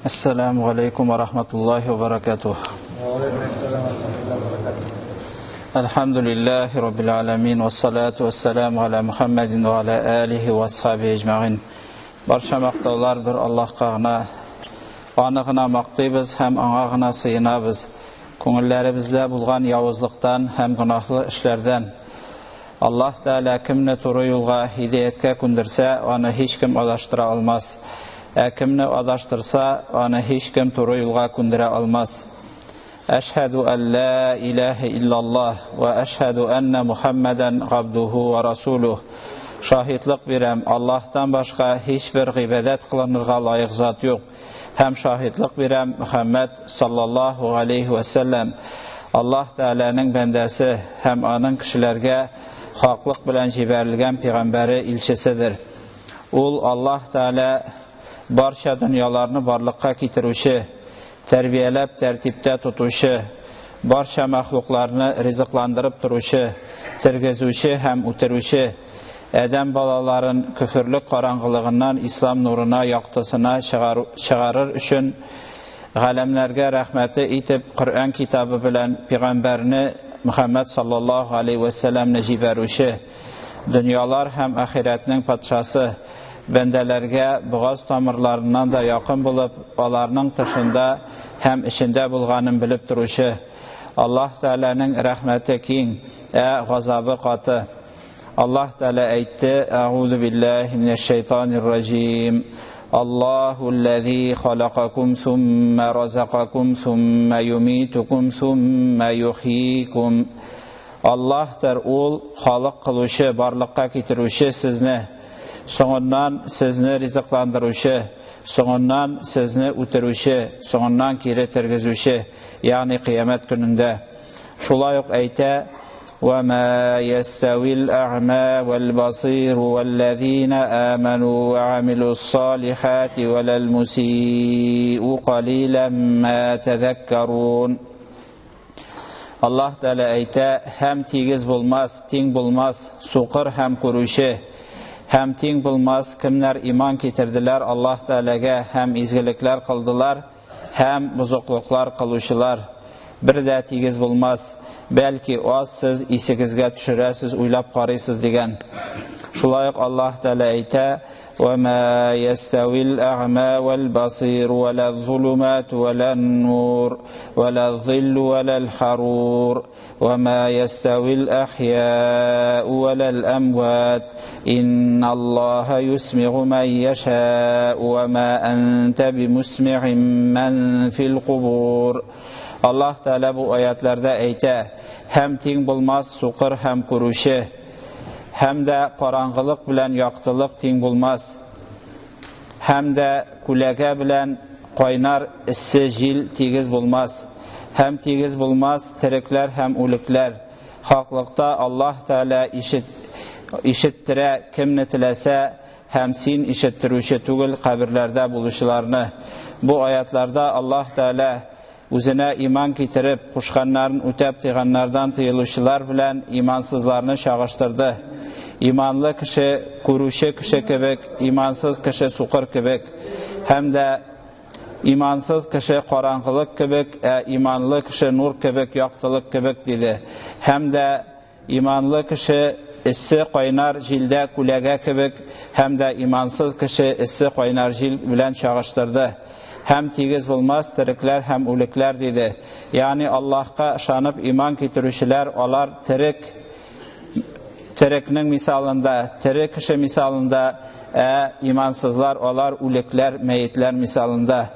Әссәламү галәйкүм вә рахматуллаһи вә баракатуһ. Әлхәмдүлилләһи раббил аламин вәссалату вәссәламу аля Мухаммадин вә аля алихи вә асхабихи әҗмәгыйн. Барча мактаулар бер Аллаһка гына. Аны гына мактыйбыз һәм аңа гына сыенабыз. Күңелләребездә булган явызлыктан һәм гөнаһлы эшләрдән. Аллаһ Тәгалә кемне туры юлга, һидәяткә күндерсә, аны һичкем адаштыра алмас. Ә кемне адаштырса, аны һичкем туры юлга күндерә алмас. Әшһәдү ән лә иләһә иллаллаһ вә әшһәдү әннә Мухәммәдән габдуһу вә расулуһ. Шаһитлык бирәм, Аллаһтан башка һичбер гыйбадәт кылынырга лаек зат юк. Һәм шаһитлык бирәм, Мөхәммәд, саллаллаһу галәйһи вә сәлләм, Аллаһ Тәгаләнең бәндәсе һәм аның кешеләргә хаклык белән җибәрелгән пигамбәре, илчеседер. Ул Аллаһ Тәгалә барча дөньяларны барлыкка китерүче, тәрбияләп тәртиптә тотучы, барча мәхлукларны ризыкландырып торучы, тергезүче һәм үтерүче, адәм балаларын көферлек караңгылыгыннан ислам нурына, яктысына чыгарыр өчен галәмнәргә рәхмәте итеп Коръән китабы белән пигамбәрне Мөхәммәд саллаллаһу алейһи вә сәлләмне җибәрүче, дөньялар һәм ахирәтнең патшасы, бәндәләргә богаз тамырларыннан да якын булып, аларның тышында һәм эчендә булганын белеп торучы. Аллаһ Тәгаләнең рәхмәте киң, ә газабы каты. Аллаһ Тәгалә әйтте: Әгъузу биллаһи минәш шайтанир раҗим. Аллаһу аллази халакакум сумма разакакум сумма юмитукум сумма юхйикум. Аллаһтыр ул халык кылучы, барлыкка китерүче сезне, соңыннан сезне ризыкландыручы, соңыннан сезне үтерүче, соңыннан кире тергезүче, ягъни кыямәт көнендә. Шулай ук әйтә: وما يستوي الأعمى والبصير والذين آمنوا وعملوا الصالحات ولا المسيء قليلا ما تذكرون. Аллаһ Тәгалә әйтә, һәм тигез булмас, тиң булмас, сукыр һәм күрүче, һәм тиң булмас, кемнәр иман китерделәр Аллаһ Тәгаләгә һәм изгелекләр кылдылар, һәм бозыклыклар кылучылар. Бер дә тигез булмас, бәлки аз сез исегезгә төшерәсез, уйлап карыйсыз дигән. Шулай ук Аллаһ Тәгалә әйтә: وما يستوي الأعمى والبصير ولا الظلمات ولا النور ولا الظل ولا الحرور وما يستوي الأحياء ولا الأموات إن الله يسمع من يشاء وما أنت بمسمع من في القبور. Аллаһ Тәгалә бу аятларда әйтә, һәм тиң булмас сукыр һәм күрүче, һәм дә караңгылык белән яктылык тиң булмас, һәм дә күләгә белән кайнар эссе җил тигез булмас, һәм тигез булмас терекләр һәм үлекләр. Хаклыкта Аллаһ Тәгалә ишет, ишеттерә кемне теләсә, һәм син ишеттерүче түгел каберләрдә булучыларны. Бу аятларда Аллаһ Тәгалә үзенә иман китереп, кушканнарын үтәп тыйганнардан тыелучылар белән имансызларны чагыштырды. Иманлы кеше күрүче кеше кебек, имансыз кеше сукыр кебек. Һәм дә имансыз кеше караңгылык кебек, ә иманлы кеше нур кебек, яктылык кебек диде. Һәм дә иманлы кеше эссе кайнар җилдә күләгә кебек, һәм дә имансыз кеше эссе кайнар җил белән чагыштырды. Һәм тигез булмас терекләр һәм үлекләр диде. Ягъни Аллаһка ышанып иман китерүчеләр алар терек терекнең мисалында, тере кеше мисалында, ә имансызлар алар үлекләр, мәетләр мисалында.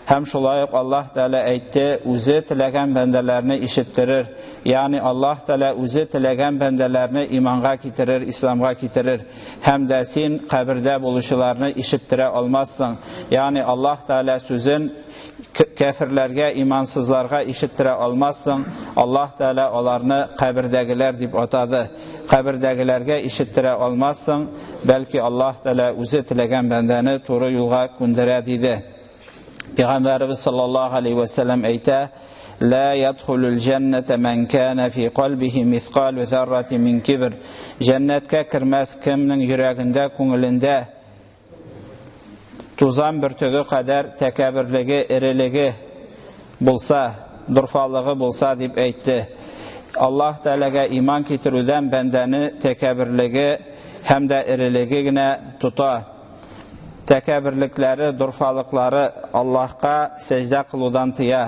Һәм шулай ук Аллаһ Тәгалә әйтте, үзе теләгән бәндәләрне ишеттерер. Ягъни Аллаһ Тәгалә үзе теләгән бәндәләрне иманга китерер, исламга китерер. Һәм дә син кабердә булучыларны ишеттерә алмассың. Ягъни Аллаһ Тәгалә сүзен кәферләргә, имансызларга ишеттерә алмассың. Аллаһ Тәгалә аларны кабердәгеләр дип атады. Кабердәгеләргә ишеттерә алмассың, бәлки Аллаһ Тәгалә үзе теләгән бәндәне туры юлга күндерә диде. Пәйгамбәребез саллаллаһу алейһи вә сәлләм әйтә: "Ла ядхулул җәннәтә ман кана фи кальбихи мисқалу заррати мин кибр." Җәннәткә кермәс кемнең йөрәгендә, күңелендә тузан бөртеге кадәр тәкәбберлеге, эрелеге булса, дорфалыгы булса, дип әйтте. Аллаһ Тәгаләгә иман китерүдән бәндәне тәкәбберлеге һәм дә эрелеге генә тота. Тәкәбберлекләре, дорфалыклары Аллаһка сәҗдә кылудан тыя.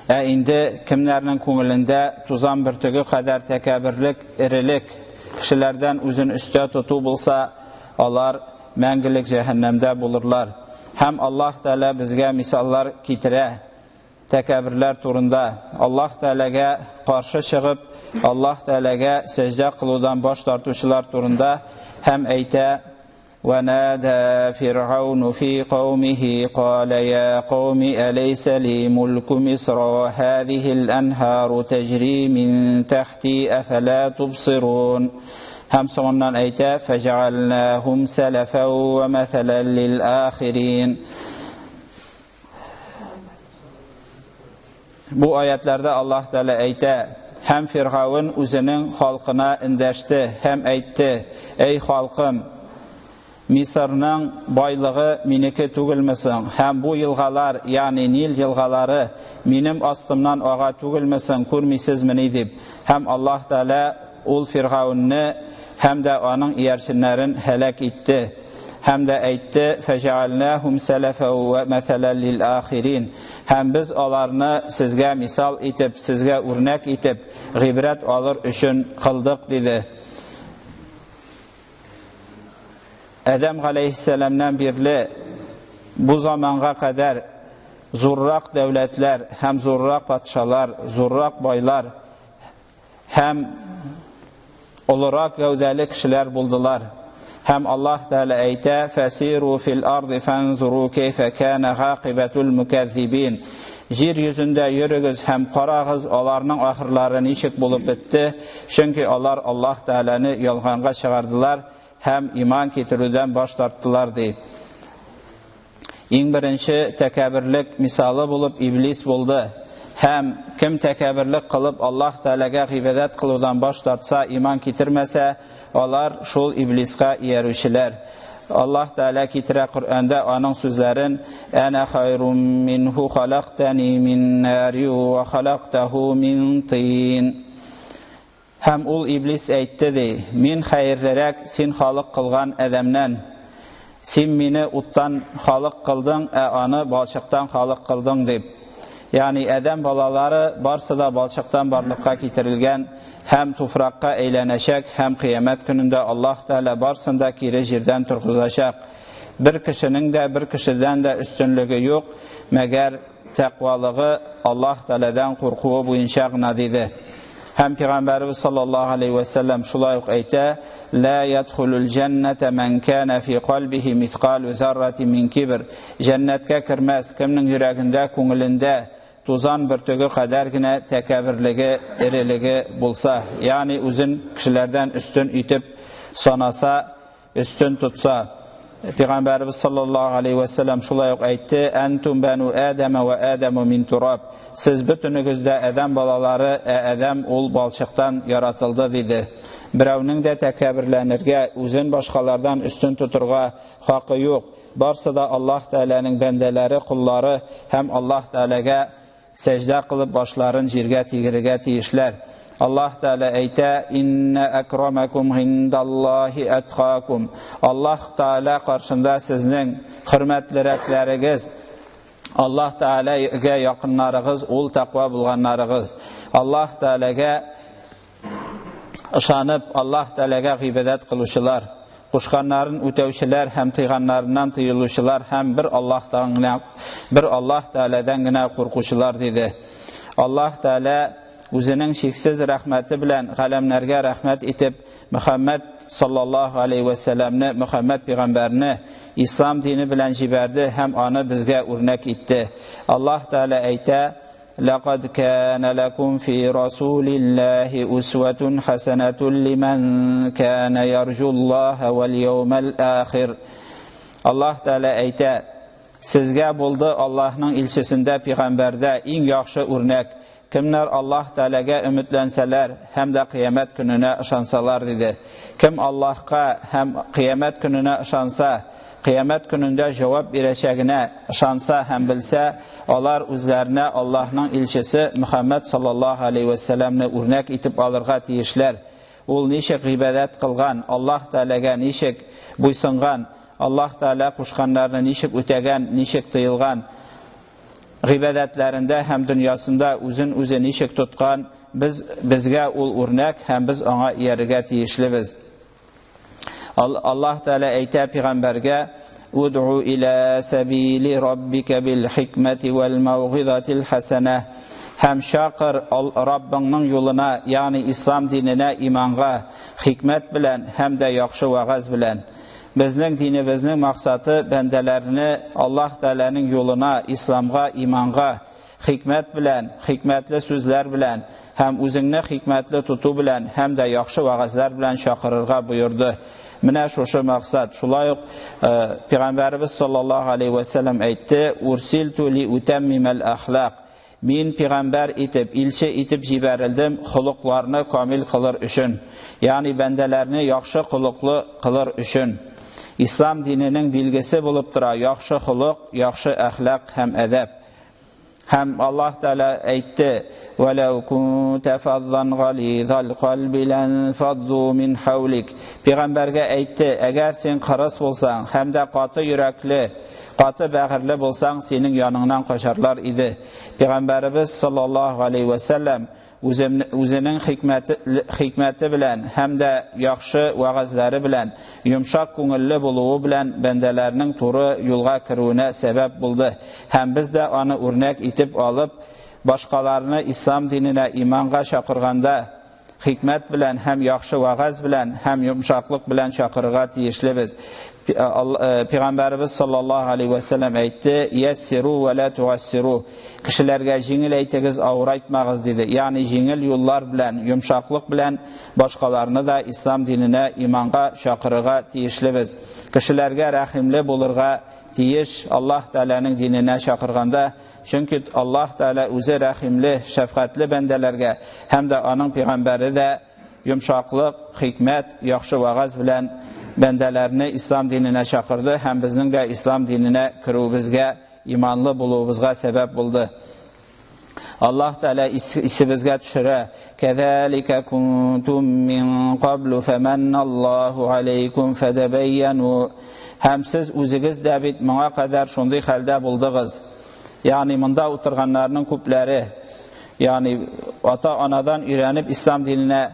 Ә инде кемнәрнең күңелендә тузан бөртеге кадәр тәкәбберлек, эрелек, кешеләрдән үзен өстә тоту булса, алар мәңгелек җәһәннәмдә булырлар. Һәм Аллаһ Тәгалә безгә мисаллар китерә тәкәбберләр турында. Аллаһ Тәгаләгә каршы чыгып, Аллаһ Тәгаләгә сәҗдә кылудан баш тартучылар турында һәм әйтә: ونادى فرعون في قومه قال يا قوم أليس لي ملك مصر وهذه الأنهار تجري من تحتي أفلا تبصرون. Һәм соңыннан әйтә: فجعلناهم سلفا ومثلا للآخرين. Бу аятларда Аллаһ Тәгалә әйтә: һәм Фиргавен үзенең халкына эндәште һәм әйтте: Эй халкым, Мисырның байлыгы минеке түгелме соң? Һәм бу елгалар, ягъни Нил елгалары, минем астымнан ага түгелме соң, күрмисезмени, дип. Һәм Аллаһ Тәгалә ул Фиргавенне һәм дә аның иярченнәрен һәлак итте. Һәм дә әйтте: Фәҗәгальнәһум сәләфә вә мәсәлән лил ахирин. Һәм без аларны сезгә мисал итеп, сезгә үрнәк итеп, гыйбрәт алыр өчен кылдык, диде. Адәм галәйһиссәламнән бирле бу заманга кадәр зуррак дәүләтләр һәм зуррак патшалар, зуррак байлар һәм олырак гәүдәле кешеләр булдылар. Һәм Аллаһ Тәгалә әйтә: "Фасиру фил арди фанзуру кайфа кана гакибатул муказзибин." Җир йөзендә йөрегез һәм карагыз, аларның ахырлары ничек булып бетте, чөнки алар Аллаһ Тәгаләне ялганга чыгардылар һәм иман китерүдән баш тарттылар, ди. Иң беренче тәкәбберлек мисалы булып Иблис булды. Һәм кем тәкәбберлек кылып Аллаһ Тәгаләгә гыйбадәт кылудан баш тартса, иман китермәсә, алар шул Иблиска иярүчеләр. Аллаһ Тәгалә китерә Коръәндә аның сүзләрен: "Әнә хайрум минһу халактани мин нари ва халактаху мин тин." Һәм ул Иблис әйтте ди: Мин хәерлерәк син халык кылган Адәмнән. Син мине уттан халык кылдың, ә аны балчыктан халык кылдың, дип. Ягъни Адәм балалары барсы да балчыктан барлыкка китерелгән һәм туфракка әйләнәчәк һәм кыямәт көнендә Аллаһ Тәгалә барсын да кире җирдән торгызачак. Бер кешенең дә бер кешедән дә өстенлеге юк, мәгәр тәкъвалыгы Аллаһ Тәгаләдән куркуы буенча гына, диде. Һәм Пәйгамбәребез саллаллаһу алейхи ва сәлләм шулай ук әйтә: "Ла ядхулул җәннәтә ман кана фи кальбихи мисқалу заррати мин кибр." Җәннәткә кермәс, кемнең йөрәгендә, күңелендә тузан бөртеге кадәр генә тәкәбберлеге, эрелеге булса, ягъни үзен кешеләрдән өстен итеп санаса, өстен тотса. Пәйгамбәребез саллаллаһу алейхи ва сәлләм шулай ук әйтте: "Әнтум бану Адама ва Адаму мин тураб." Сез бөтенегез дә Адәм балалары, ә Адәм ул балчыктан яратылды, диде. Берәүнең дә тәкәбберләнергә, үзен башкалардан өстен тотырга хакы юк. Барсы да Аллаһ Тәгаләнең бәндәләре, коллары һәм Аллаһ Тәгаләгә сәҗдә кылып башларын җиргә тигерергә тиешләр. Аллаһ Тәгалә әйтә: "Инна акрамакум индаллаһи аткакум." Аллаһ Тәгалә каршында сезнең хөрмәтлерәкләрегез, Аллаһ Тәгаләгә якыннарыгыз ул тәкъва булганнарыгыз. Аллаһ Тәгаләгә ышанып, Аллаһ Тәгаләгә гыйбадәт кылучылар, кушканнарын үтәүчеләр һәм тыйганнарыннан тыелучылар һәм бер Аллаһтан гына, бер Аллаһ Тәгаләдән генә куркучылар, диде. Аллаһ Тәгалә үзенең чиксез рәхмәте белән галәмнәргә рәхмәт итеп, Мөхәммәд саллаллаһу алейхи ва сәлламне, Мөхәммәд пәйгамбәрне ислам дине белән җибәрде һәм аны безгә үрнәк итте. Аллаһ Тәгалә әйтә: لقد كان لكم في رسول الله أسوة حسنة لمن كان يرجو الله واليوم الآخر. Аллаһ Тәгалә әйтә: Сезгә булды Аллаһның илчесендә, пәйгамбәрдә иң яхшы үрнәк. Кемнәр Аллаһ Тәгаләгә өметләнсәләр һәм дә кыямәт көненә ышансалар, диде. Кем Аллаһка һәм кыямәт көненә ышанса, кыямәт көнендә җавап бирәчәгенә ышанса һәм белсә, алар үзләренә Аллаһның илчесе Мөхәммәд саллаллаһу алейһи вә сәлләмне үрнәк итеп алырга тиешләр. Ул ничек гыйбадәт кылган, Аллаһ Тәгаләгә ничек буйсынган, Аллаһ Тәгалә кушканнарны ничек үтәгән, ничек тыелган, гыйбадәтләрендә һәм дөньясында үзен үзе ничек тоткан, без безгә ул үрнәк һәм без аңа иярергә тиешлебез. Аллаһ Тәгалә әйтә пәйгамбәргә: "Уд'у иля сабили раббика бил хикмәти вәл маугизатил хәсәнә." Һәм чакыр Раббыңның юлына, ягъни ислам диненә, иманга, хикмәт белән һәм дә яхшы вәгазь белән. Безнең динебезнең максаты бәндәләрне Аллаһ Тәгаләнең юлына, исламга, иманга, хикмәт белән, хикмәтле сүзләр белән һәм үзеңне хикмәтле тоту белән һәм дә яхшы вәгазьләр белән чакырырга боерды. Менә шушы максат. Шулай ук Пәйгамбәребез саллаллаһу алейһи вә сәлләм әйтте: "Урсилту ли утаммимал ахлак." Мин пәйгамбәр итеп, илче итеп җибәрелдем холыкларны камил кылыр өчен. Ягъни бәндәләрне яхшы холыклы кылыр өчен. Ислам диненең билгесе булып тора яхшы холык, яхшы әхлак һәм әдәп. Һәм Аллаһ Тәгалә әйтте: "Вәләү кунта фаззан гализал кальби ланфадду мин хаулик." Пәйгамбәргә әйтте: "Әгәр син кырыс булсаң һәм дә каты йөрәкле, каты бәгырьле булсаң, синең яныңнан качарлар иде." Пәйгамбәребез саллаллаһу алейһи вә сәлләм үзенең хикмәте, хикмәте белән һәм дә яхшы вәгазьләре белән, йомшак күңелле булуы белән бәндәләрнең туры юлга керүенә сәбәп булды. Һәм без дә аны үрнәк итеп алып, башкаларны ислам диненә, иманга чакырганда, хикмәт белән һәм яхшы вәгазь белән һәм йомшаклык белән чакырырга тиешлебез. Пәйгамбәребез саллаллаһу алейһи вә сәлләм әйтте: "Яссиру ва ла туассиру." Кешеләргә җиңел әйтегез, авырайтмагыз, диде. Ягъни җиңел юллар белән, йомшаклык белән башкаларны да ислам диненә, иманга чакырырга тиешлебез. Кешеләргә рәхимле булырга тиеш Аллаһ Тәгаләнең диненә чакырганда, чөнки Аллаһ Тәгалә үзе рәхимле, шәфкатьле бәндәләргә һәм дә аның пәйгамбәре дә йомшаклык, хикмәт, яхшы вәгазь белән бәндәләрне ислам диненә чакырды һәм безнең дә ислам диненә керүебезгә иманлы булуыбызга сәбәп булды. Аллаһ Тәгалә исебезгә төшерә: "Кәзалика кунтум мин каблу фаманналлаһу алейкум фатабайяну." Һәм сез үзегез дә бит моңа кадәр шундый хәлдә булдыгыз. Ягъни монда утырганнарның күпләре, ягъни ата-анадан өйрәнеп ислам диненә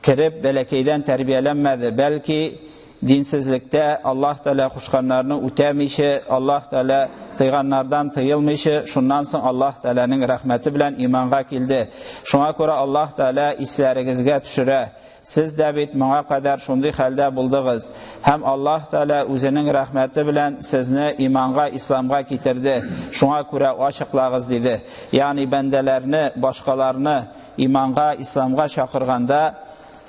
кереп бәләкәйдән тәрбияләнмәде, бәлки динсезлектә Аллаһ Тәгалә кушканнарны үтәмичә, Аллаһ Тәгалә тыйганнардан тыелмыйча, шуннан соң Аллаһ Тәгаләнең рәхмәте белән иманга килде. Шуңа күрә Аллаһ Тәгалә исләрегезгә төшерә. Сез дә бит моңа кадәр шундый хәлдә булдыгыз. Һәм Аллаһ Тәгалә үзенең рәхмәте белән сезне иманга, исламга китерде. Шуңа күрә ачыклагыз, диде. Ягъни бәндәләрне, башкаларны иманга, исламга чакырганда,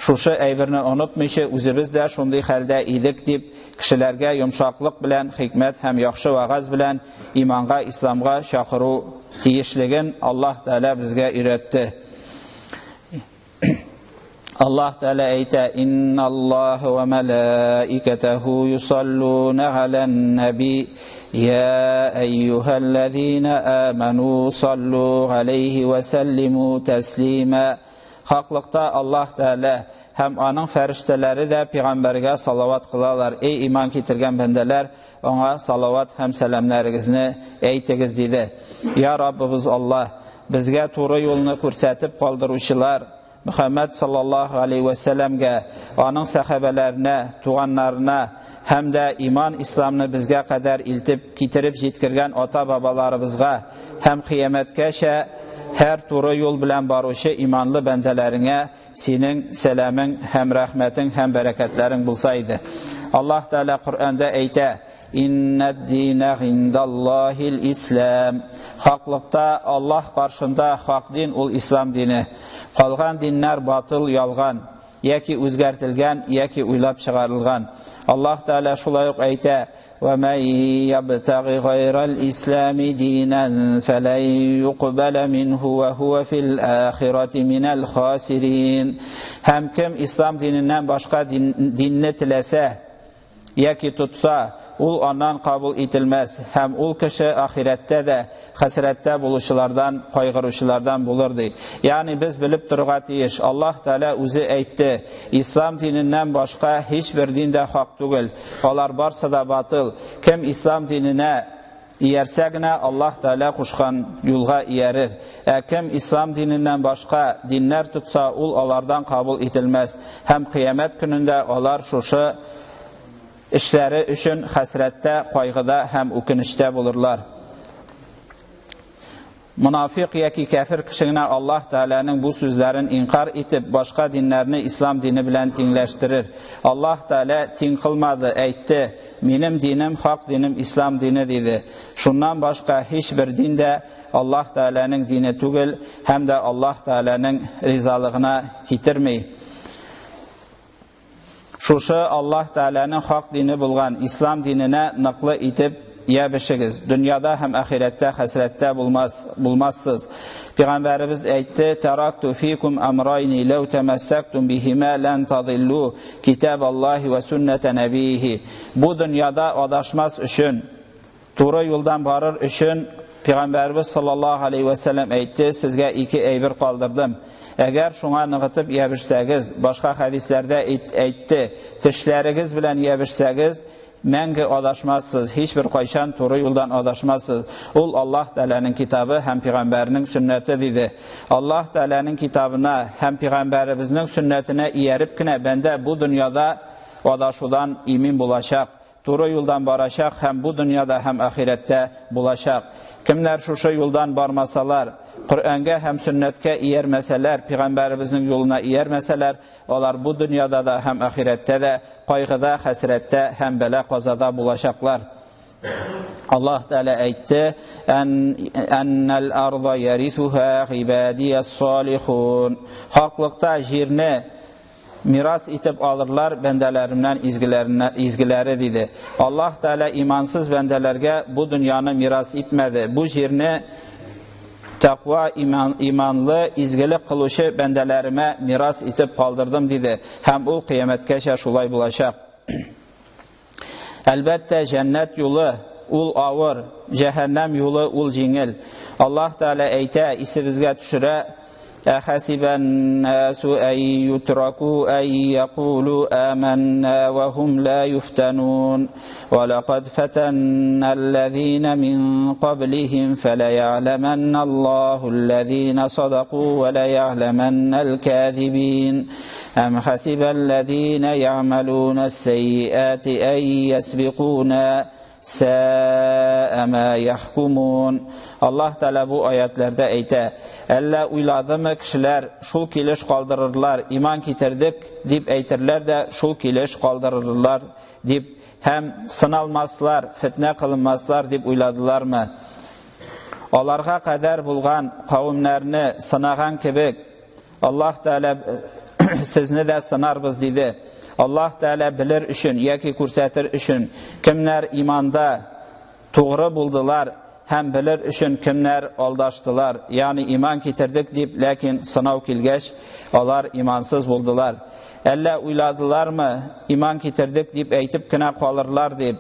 шушы әйберне онытмыйча, үзебез дә шундый хәлдә идек дип, кешеләргә йомшаклык белән, хикмәт һәм яхшы вәгазь белән иманга, исламга чакыру тиешлеген Аллаһ Тәгалә безгә өйрәтте. Аллаһ Тәгалә әйтә: "Инналлаһа ва малаикатаһу юсаллуна галан наби, я әйюһәлләзина аману саллу галәйһи ва сәллиму таслима." Хаклыкта Аллаһ Тәгалә һәм аның фәрештәләре дә пәйгамбәргә салават кылалар. Эй иман китергән бәндәләр, аңа салават һәм сәламнәрегезне әйтегез, диде. Я Раббыбыз Аллаһ, безгә туры юлны күрсәтеп калдыручылар Мөхәммәд саллаллаһу алейһи вә сәлләмгә, аның сәхабәләренә, туганнарына һәм дә иман исламны безгә кадәр илтеп китереп җиткергән ата-бабаларыбызга һәм кыямәткәчә һәр туры юл белән баручы иманлы бәндәләреңә синең сәламең һәм рәхмәтең һәм бәрәкәтләрең булса иде. Аллаһ Тәгалә Коръәндә әйтә: Иннад-дина гиндаллаһил ислам. Хаклыкта Аллаһ каршында хак дин ул ислам дине. Калган диннәр батыл, ялган. яки үзгәртелгән, яки уйлап чыгарылган. Аллаһ Тәгалә шулай ук әйтә: "Ва ман ябтагы гайрал ислами динан фалан юкбала минһу ва хуа фил ахирати минал хасирин". Һәм кем ислам диненнән башка динне теләсә, яки тотса, ул аннан кабул ителмәс, һәм ул кеше ахирәттә дә хәсрәттә булучылардан, кайгыручылардан булыр, ди. Ягъни без белеп торырга тиеш, Аллаһ Тәгалә үзе әйтте, ислам диненнән башка һичбер дин дә хак түгел. Алар барсы да батыл. Кем ислам диненә иярсә генә Аллаһ Тәгалә кушкан юлга иярер. Ә кем ислам диненнән башка диннәр тотса, ул алардан кабул ителмәс. Һәм кыямәт көнендә алар шушы эшләре өчен хәсрәттә, кайгыда һәм үкенечтә булырлар. Монафикъ яки кәфер кеше генә Аллаһ Тәгаләнең бу сүзләрен инкар итеп, башка диннәрне ислам дине белән тиңләштерер. Аллаһ Тәгалә тиң кылмады, әйтте, Минем динем, хак динем ислам дине, диде. Шуннан башка һичбер дин дә Аллаһ Тәгаләнең дине түгел һәм дә Аллаһ Тәгаләнең ризалыгына китерми. Шушы Аллаһ Тәгаләнең хак дине булган ислам диненә ныклы итеп ябешегез. Дөньяда һәм ахирәттә хәсрәттә булмас, булмассыз. Пәйгамбәребез әйтте: "Таракту фикум амрайни лау тамассактум бихима лан тадиллу китаб Аллаһи ва сунната набийхи". Бу дөньяда адашмас өчен, туры юлдан барыр өчен Пәйгамбәребез саллаллаһу алейхи ва сәлләм әйтте: "Сезгә ике әйбер калдырдым. Әгәр шуңа ныгытып ябешсәгез, башка хәдисләрдә әйтте, тешләрегез белән ябешсәгез, мәңге адашмассыз, һичбер кайчан туры юлдан адашмассыз. Ул Аллаһ Тәгаләнең китабы һәм пәйгамбәренең сөннәте, диде. Аллаһ Тәгаләнең китабына һәм пәйгамбәребезнең сөннәтенә ияреп кенә бәндә бу дөньяда адашудан имин булачак, туры юлдан барачак һәм бу дөньяда һәм ахирәттә булачак. Кемнәр шушы юлдан бармасалар, Коръәнгә һәм сөннәткә иярмәсәләр, пәйгамбәребезнең юлына иярмәсәләр, алар бу дөньяда да һәм ахирәттә дә кайгыда, хәсрәттә һәм бәла-казада булачаклар. Аллаһ Тәгалә әйтте: "Әннәл арда ярисуха гыйбадияс салихун". Хаклыкта җирне мирас итеп алырлар бәндәләремнән изгеләренә изгеләре, диде. Аллаһ Тәгалә имансыз бәндәләргә бу дөньяны мирас итмәде. Бу җирне тәкъва, иман, иманлы, изгелек кылучы бәндәләремә мирас итеп калдырдым, диде. Һәм ул кыямәткәчә шулай булачак. Әлбәттә, җәннәт юлы ул авыр, җәһәннәм юлы ул җиңел. Аллаһ Тәгалә әйтә, исебезгә төшерә: "Әхәсибән насу ай ютраку ай якулу аманна ва хум ла юфтанун. Ва лакад фатанна аллазина мин каблихим фалая'ламанна Аллаху аллазина садаку ва лая'ламанна аль-казибин. Әм хасибәлләзина я'малуна ас-сайyiати ай ясбикуна сәә ма яхкумун". Аллаһ Тәгалә бу аятларда әйтә: Әллә уйладымы кешеләр, шул килеш калдырырлар, иман китердек дип әйтерләр дә, шул килеш калдырырлар дип, һәм сыналмаслар, фитнә кылынмаслар дип уйладылармы? Аларга кадәр булган кавемнәрне сынаган кебек, Аллаһ Тәгалә сезне дә сынарбыз, диде. Аллаһ Тәгалә белер өчен яки күрсәтер өчен кемнәр иманда тугры булдылар һәм белер өчен кемнәр алдаштылар, ягъни иман китердек дип, ләкин сынау килгәч, алар имансыз булдылар. Әллә уйладылармы, иман китердек дип әйтеп кенә калырлар дип?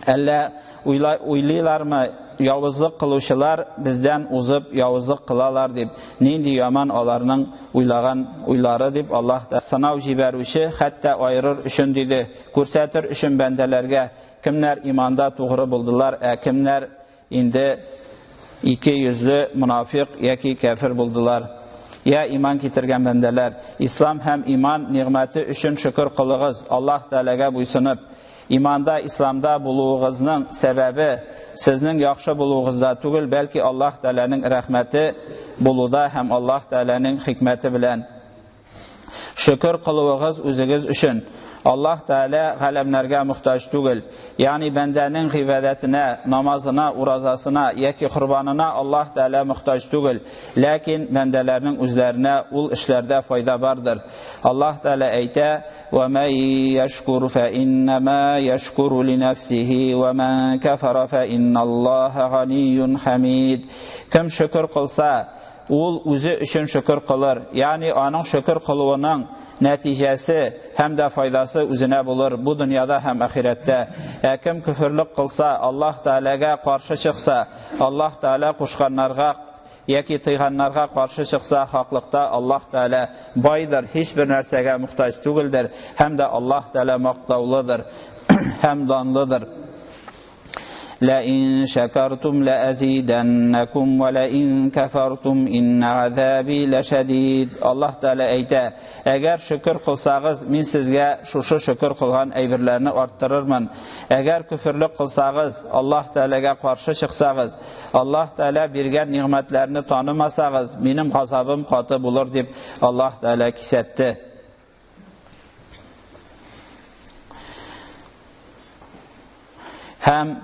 Әллә уйлыйлармы, явызлык кылучылар бездән узып явызлык кылалар дип? Нинди яман аларның уйлаган уйлары, дип Аллаһ та сынау җибәрүче, хәтта айырыр өчен, диде, күрсәтер өчен бәндәләргә, кемнәр иманда тугры булдылар, ә кемнәр инде ике йөзле монафикъ яки кәфер булдылар. Я иман китергән бәндәләр, ислам һәм иман нигъмәте өчен шөкер кылыгыз, Аллаһ Тәгаләгә буйсынып. Иманда, исламда булуыгызның сәбәбе сезнең яхшы булуыгызда түгел, бәлки Аллаһ Тәгаләнең рәхмәте булуда һәм Аллаһ Тәгаләнең хикмәте белән. Шөкер кылуыгыз үзегез өчен. Аллаһ Тәгалә галәмнәргә мохтаҗ түгел. Ягъни бәндәнең гыйбадәтенә, намазына, уразасына яки корбанына Аллаһ Тәгалә мохтаҗ түгел. Ләкин бәндәләрнең үзләренә ул эшләрдә файда бардыр. Аллаһ Тәгалә әйтә: "Ва ман яшкур фа иннама яшкуру ли нафсихи ва ман кафара фа инналлаһа ганиюн хамид." Кем шөкер кылса, ул үзе өчен шөкер кылыр. Ягъни аның шөкер кылуының нәтиҗәсе һәм дә файдасы үзенә булыр бу дөньяда һәм ахирәттә. Ә кем көферлек кылса, Аллаһ Тәгаләгә каршы чыкса, Аллаһ Тәгалә кушканнарга яки тыйганнарга каршы чыкса, хаклыкта Аллаһ Тәгалә байдыр, һичбер нәрсәгә мохтаҗ түгелдер һәм дә Аллаһ Тәгалә мактаулыдыр һәм данлыдыр. لئن شكرتم لأزيدنكم ولئن كفرتم إن عذابي لشديد. Аллаһ Тәгалә әйтә: Әгәр шөкер кылсагыз, мин сезгә шушы шөкер кылган әйберләрне арттырырмын. Әгәр көферлек кылсагыз, Аллаһ Тәгаләгә каршы чыксагыз, Аллаһ Тәгалә биргән нигъмәтләрне танымасагыз, минем газабым каты булыр дип Аллаһ Тәгалә кисәтте. Һәм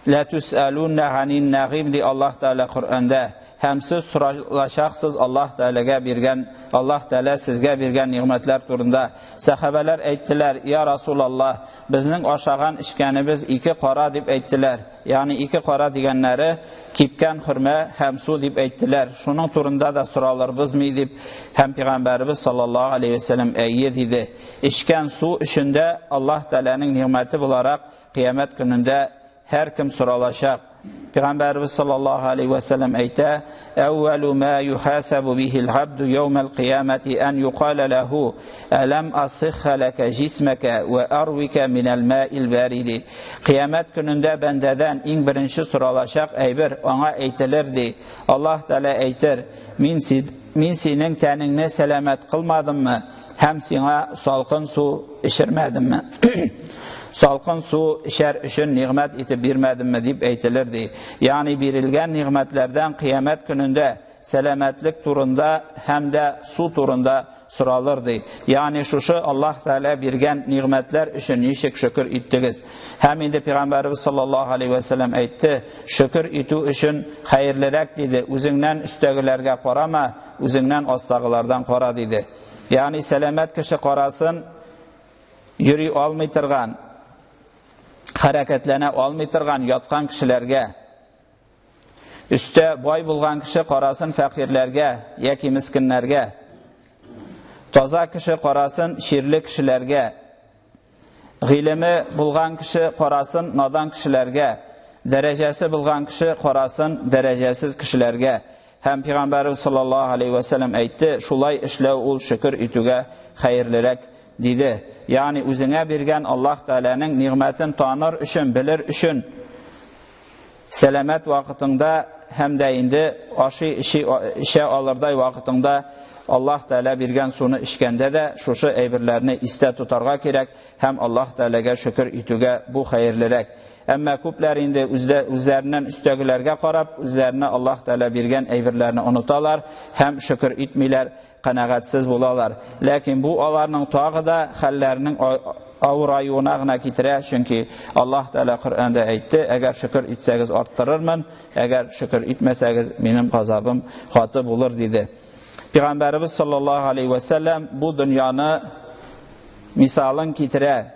лә түсәлүнә ганин нәгыйм ди Аллаһ Тәгалә Коръәндә. Һәм сез соралачаксыз Аллаһ Тәгаләгә биргән, Аллаһ Тәгалә сезгә биргән нигъмәтләр турында. Сәхабәләр әйттеләр: "Я Расулаллаһ, безнең ашаган эчкәнебез ике кара" дип әйттеләр. Ягъни ике кара дигәннәре кипкән хөрмә һәм су дип әйттеләр. Шуның турында да соралырбызмы дип һәм пәйгамбәребез саллаллаһу алейһи ва сәлләм әйе диде. Эчкән су өчен дә Аллаһ Тәгаләнең нигъмәте буларак кыямәт көнендә һәркем соралачак. Пәйгамбәребез саллаллаһу алейһи ва сәлләм әйтә: "Әүвәлу ма юхасабу бихил абду яумал кыямати ан юкала лаху алам асихха лака җисмака ва арвика минал маил бариди." Кыямәт көнендә бәндәдән иң беренче соралачак әйбер аңа әйтелер ди. Аллаһ Тәгалә әйтер: "Мин мин синең тәнеңне сәламәт кылмадыммы һәм сиңа салкын су эчермәдемме?" Салкын су эчәр өчен нигъмәт итеп бирмәдемме дип әйтелер ди. Ягъни бирелгән нигъмәтләрдән кыямәт көнендә сәламәтлек турында һәм дә су турында соралыр ди. Ягъни шушы Аллаһ Тәгалә биргән нигъмәтләр өчен ничек шөкер иттегез? Һәм инде Пәйгамбәребез саллаллаһу алейһи ва сәлләм әйтте, шөкер итү өчен хәерлерәк диде, үзеңнән өстәгеләргә карама, үзеңнән астагылардан кара диде. Ягъни сәламәт кеше карасын, йөри алмый торган, хәрәкәтләнә алмый торган яткан кешеләргә, өстә бай булган кеше карасын фәкыйрьләргә яки мескеннәргә, таза кеше карасын чирле кешеләргә, гыйлеме булган кеше карасын надан кешеләргә, дәрәҗәсе булган кеше карасын дәрәҗәсез кешеләргә. Һәм Пәйгамбәребез саллаллаһу алейһи ва сәлләм әйтте, шулай эшләү ул шөкер итүгә хәерлерәк диде. Ягъни үзеңә биргән Аллаһ Тәгаләнең нигъмәтен таныр өчен, белер өчен сәламәт вакытыңда һәм дә инде ашый эчи эчә алырдай вакытыңда Аллаһ Тәгалә биргән суны эчкәндә дә шушы әйберләрне истә тотарга кирәк һәм Аллаһ Тәгаләгә шөкер итүгә бу хәерлерәк. Әмма күпләр инде үзләреннән өстәгеләргә карап, үзләренә Аллаһ Тәгалә биргән әйберләрне оныталар һәм шөкер итмиләр, канәгатьсез булалар. Ләкин бу аларның тагы да хәлләренең авыраюына гына китерә, чөнки Аллаһ Тәгалә Коръәндә әйтте, әгәр шөкер итсәгез арттырырмын, әгәр шөкер итмәсәгез, минем газабым каты булыр диде. Пәйгамбәребез саллаллаһу алейһи ва сәлләм бу дөньяны мисалын китерә.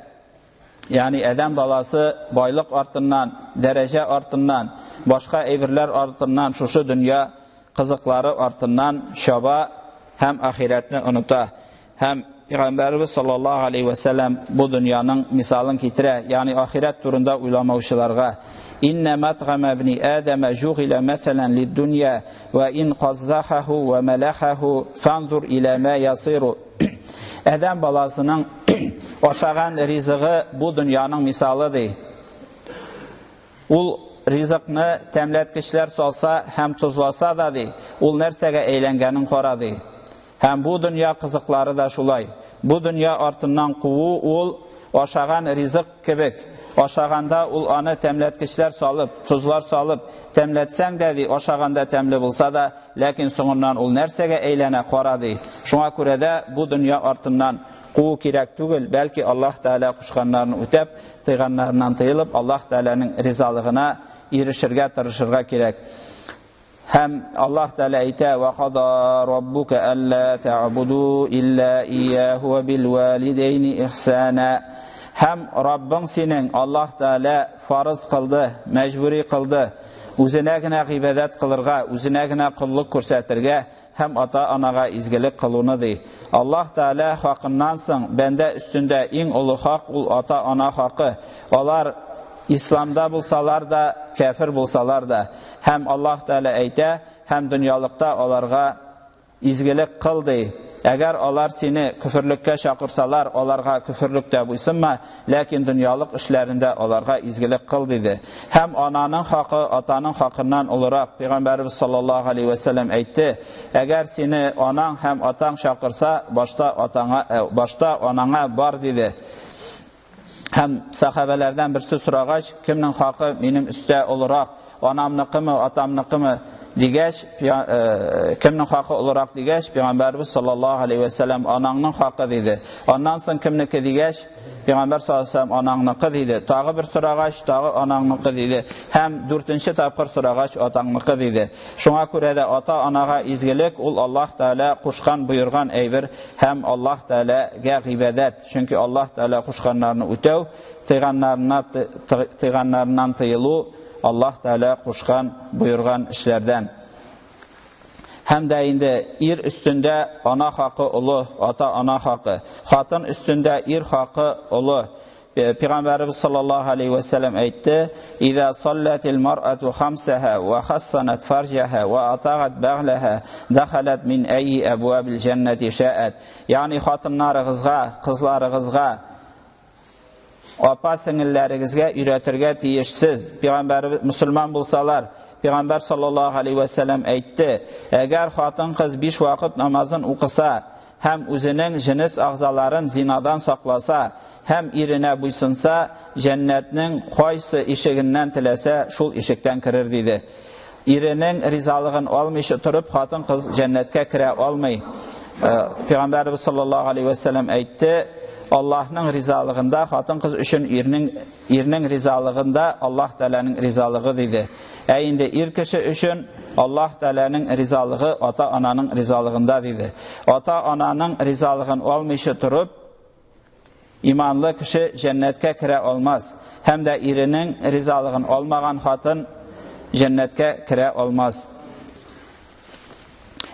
Ягъни адәм баласы байлык артыннан, дәрәҗә артыннан, башка әйберләр артыннан шушы дөнья кызыклары артыннан чаба һәм ахирәтне оныта. Һәм Пәйгамбәребез саллаллаһу алейһи ва сәлләм бу дөньяның мисалын китерә, ягъни ахирәт турында уйламаучыларга. Инна матгама ибни Адама жугила мәсәлән лид-дунья ва ин каззахаху ва малахаху фанзур иля ма ясиру. Адәм баласының ашаган ризыгы бу дөньяның мисалы ди. Ул ризыкны тәмләткечләр салса һәм тозласа да ди, ул нәрсәгә әйләнгәнен кара ди. Һәм бу дөнья кызыклары да шулай. Бу дөнья артыннан куу ул ашаган ризык кебек. Ашаганда ул аны тәмләткечләр салып, тозлар салып, тәмләтсәң дә ди, ашаганда тәмле булса да, ләкин соңыннан ул нәрсәгә әйләнә, кара ди. Шуңа күрә дә бу дөнья артыннан куу кирәк түгел, бәлки Аллаһ Тәгалә кушканнарын үтәп, тыйганнарыннан тыелып, Аллаһ Тәгаләнең ризалыгына ирешергә тырышырга кирәк. Һәм Аллаһ Тәгалә әйтә: "Ва када раббука алла та'буду илла ияһу ва бил валидейни ихсана." Һәм Раббың синең Аллаһ Тәгалә фарыз кылды, мәҗбүри кылды, үзенә генә гыйбадәт кылырга, үзенә генә коллык күрсәтергә һәм ата-анага изгелек кылуны ди. Аллаһ Тәгалә хакыннан соң бәндә өстендә иң олы хак ул ата-ана хакы. Алар исламда булсалар да, кәфер булсалар да. Һәм Аллаһ Тәгалә әйтә, һәм дөньялыкта аларга изгелек кыл ди. Әгәр алар сине көферлеккә чакырсалар, аларга көферлектә буйсынма, ләкин дөньялык эшләрендә аларга изгелек кыл диде. Һәм ананың хакы атаның хакыннан олырак. Пәйгамбәрбез саллаллаһу алейхи ва сәлләм әйтте: Әгәр сине анаң һәм атаң чакырса, башта атаңа, башта анаңа бар диде. Һәм сахабәләрдән берсе сорагач, кемнең хакы минем өстә олырак, анамныкымы, атамныкымы дигәч, кемнең хакы олырак дигәч, Пәйгамбәрбез саллаллаһу алейхи ва сәлләм анаңның хакы диде. Аннан соң кемнеке дигәч, Пәйгамбәр саллаллаһу алейхи ва сәлләм анаңныкы диде. Тагы бер сорагач, тагы анаңныкы диде. Һәм дүртенче тапкыр сорагач, атаңныкы диде. Шуңа күрә дә ата-анага изгелек ул Аллаһ Тәгалә кушкан, боерган әйбер һәм Аллаһ Тәгаләгә гыйбадәт. Чөнки Аллаһ Тәгалә кушканнарны үтәү, тыйганнарына тыйганнарыннан тыелу Аллаһ Тәгалә кушкан, боерган эшләрдән. Һәм дә инде ир өстендә ана хакы олы, ата-ана хакы. Хатын өстендә ир хакы олы. Пәйгамбәребез саллаллаһу алейхи ва сәлләм әйтте: "Иза саллатил мар'ату хамсаха ва хассанат фарҗаха ва атагат баглаха, дахалат мин айи абвабил җаннати шаат." Ягъни хатыннарыгызга, кызларыгызга, апа сеңелләрегезгә өйрәтергә тиешсез. Пәйгамбәребез мусульман булсалар, Пәйгамбәр саллаллаһу алейхи ва сәлләм әйтте: "Әгәр хатын-кыз биш вакыт намазын укыса һәм үзенең җенес агъзаларын зинадан сакласа һәм иренә буйсынса, җәннәтнең кайсы ишегеннән теләсә, шул ишектән керер" диде. Иренең ризалыгын алмыйча торып, хатын-кыз җәннәткә керә алмый. Пәйгамбәребез саллаллаһу алейхи ва сәлләм әйтте: Аллаһның ризалыгында хатын-кыз өчен ирнең ирнең ризалыгында Аллаһ Тәгаләнең ризалыгы диде. Ә инде ир кеше өчен Аллаһ Тәгаләнең ризалыгы ата-ананың ризалыгында диде. Ата-ананың ризалыгын алмыйча торып, иманлы кеше җәннәткә керә алмас. Һәм дә иренең ризалыгын алмаган хатын җәннәткә керә алмас.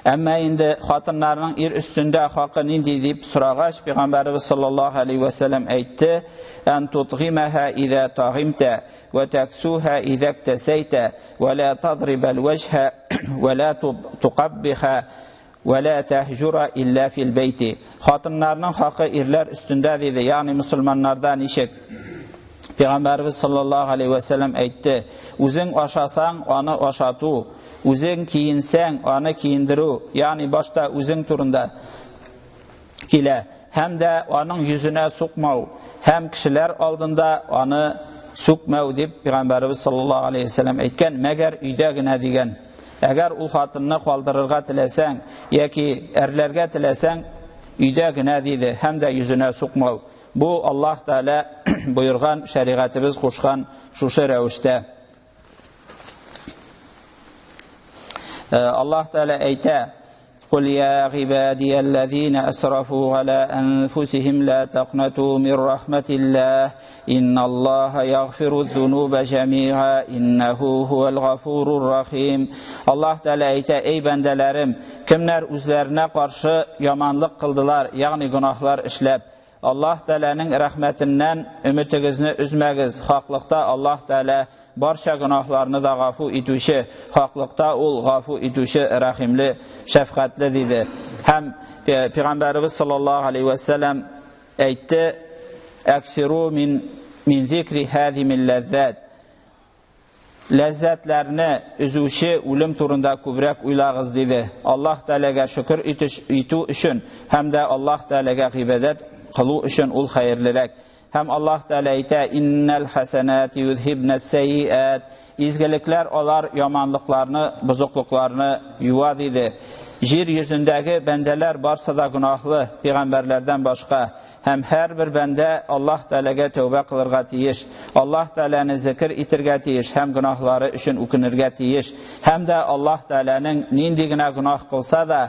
Әмма инде хатыннарның ир өстендә хакы нинди дип сорагач, Пәйгамбәребез саллаллаһу алейхи ва сәлләм әйтте: "Ан тутгимаха иза тагимта ва таксуха иза иктасайта ва ла тадрибал ваҗһа ва ла тукаббиха ва ла тахҗура илля фил бейти." Хатыннарның хакы ирләр өстендә диде, ягъни мусульманнарда ничек? Пәйгамбәребез саллаллаһу алейхи ва сәлләм әйтте: "Үзең ашасаң, аны ашату, үзең киенсәң, аны киендерү, ягъни башта үзең турында килә, һәм дә аның йөзенә сукмау, һәм кешеләр алдында аны сүкмәү" дип Пәйгамбәребез саллаллаһу алейхи ва сәлләм әйткән, мәгәр өйдә генә дигән. Әгәр ул хатынны калдырырга теләсәң яки әрләргә теләсәң, өйдә генә диде, һәм дә йөзенә сукмау. Бу Аллаһ Тәгалә боерган, шәригатебез кушкан шушы рәвештә. Аллаһ Тәгалә әйтә: "Кул я гыйбадияллазина асрафу аля анфусихим ла тaqнату мин рахматиллах, инналлаһа ягфиру зунуба җамиа, иннаху хуал гафурур рахим." Аллаһ Тәгалә әйтә: "Эй бәндәләрем, кемнәр үзләренә каршы яманлык кылдылар, ягъни гөнаһлар эшләп, Аллаһ Тәгаләнең рәхмәтеннән өметегезне өзмәгез. Хаклыкта Аллаһ Тәгалә барча гөнаһларны да гафу итүче, хаклыкта ул гафу итүче, рәхимле, шәфкатьле" диде. Һәм Пәйгамбәребез саллаллаһу алейхи ва сәлләм әйтте: "Әксиру мин зикри һазимил ләззат." Ләззәтләрне өзүче үлем турында күбрәк уйлагыз, диде. Аллаһ Тәгаләгә шөкер итү өчен һәм дә Аллаһ Тәгаләгә гыйбадәт кылу өчен ул хәерлерәк. Һәм Аллаһ Тәгалә әйтә: "Иннал хасанати юзһибнас сайиат." Изгелекләр алар яманлыкларны, бозыклыкларны юа, диде. Җир йөзендәге бәндәләр барсы да гөнаһлы, пәйгамбәрләрдән башка. Һәм һәрбер бәндә Аллаһ Тәгаләгә тәүбә кылырга тиеш. Аллаһ Тәгаләне зикер итергә тиеш һәм гөнаһлары өчен үкенергә тиеш. Һәм дә Аллаһ Тәгаләнең нинди генә гөнаһ кылса да,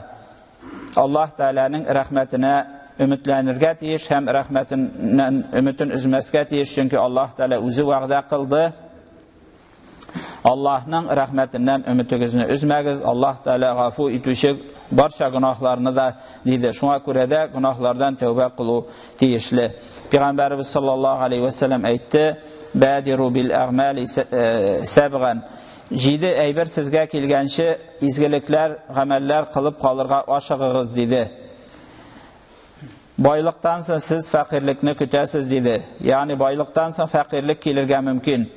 Аллаһ Тәгаләнең рәхмәтенә өметләнергә тиеш һәм рәхмәтеннән өметен өзмәскә тиеш, чөнки Аллаһ Тәгалә үзе вәгъдә кылды. Аллаһның рәхмәтеннән өметегезне өзмәгез, Аллаһ Тәгалә гафу итүче барча гөнаһларны да, диде. Шуңа күрә дә гөнаһлардан тәүбә кылу тиешле. Пәйгамбәребез саллаллаһу алейхи ва сәлләм әйтте: "Бадиру бил әгъмали сәбган." Җиде әйбер сезгә килгәнче изгелекләр, гамәлләр кылып калырга ашыгыгыз, диде. Байлыктан соң сез фәкыйрьлекне көтәсез, диде. Ягъни байлыктан соң фәкыйрьлек килергә мөмкин.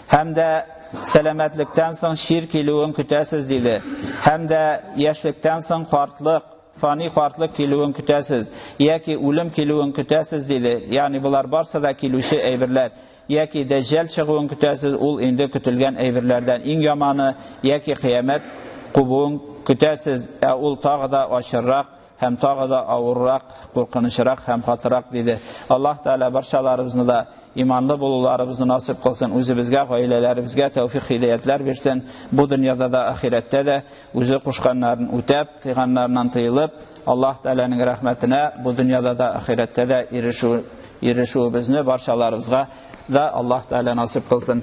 Һәм дә сәламәтлектән соң чир килүен көтәсез, диде. Һәм дә яшьлектән соң картлык, фани картлык килүен көтәсез, яки үлем килүен көтәсез, диде. Ягъни болар барсы да килүче әйберләр. Яки Дәҗҗал чыгуын көтәсез, ул инде көтелгән әйберләрдән иң яманы, яки кыямәт кубуын көтәсез, ә ул тагы да ачыррак һәм тагы да авыррак, куркынычрак һәм катырак, диде. Аллаһ Тәгалә барчаларыбызны да иманлы булуларыбызны насыйп кылсын, үзебезгә, гаиләләребезгә тәүфик-һидаятлар бирсен, бу дөньяда да, ахирәттә дә үзе кушканнарын үтәп, тыйганнарыннан тыелып, Аллаһ Тәгаләнең рәхмәтенә бу дөньяда да, ахирәттә дә ирешү, ирешүебезне барчаларыбызга да Аллаһ Тәгалә насыйп кылсын.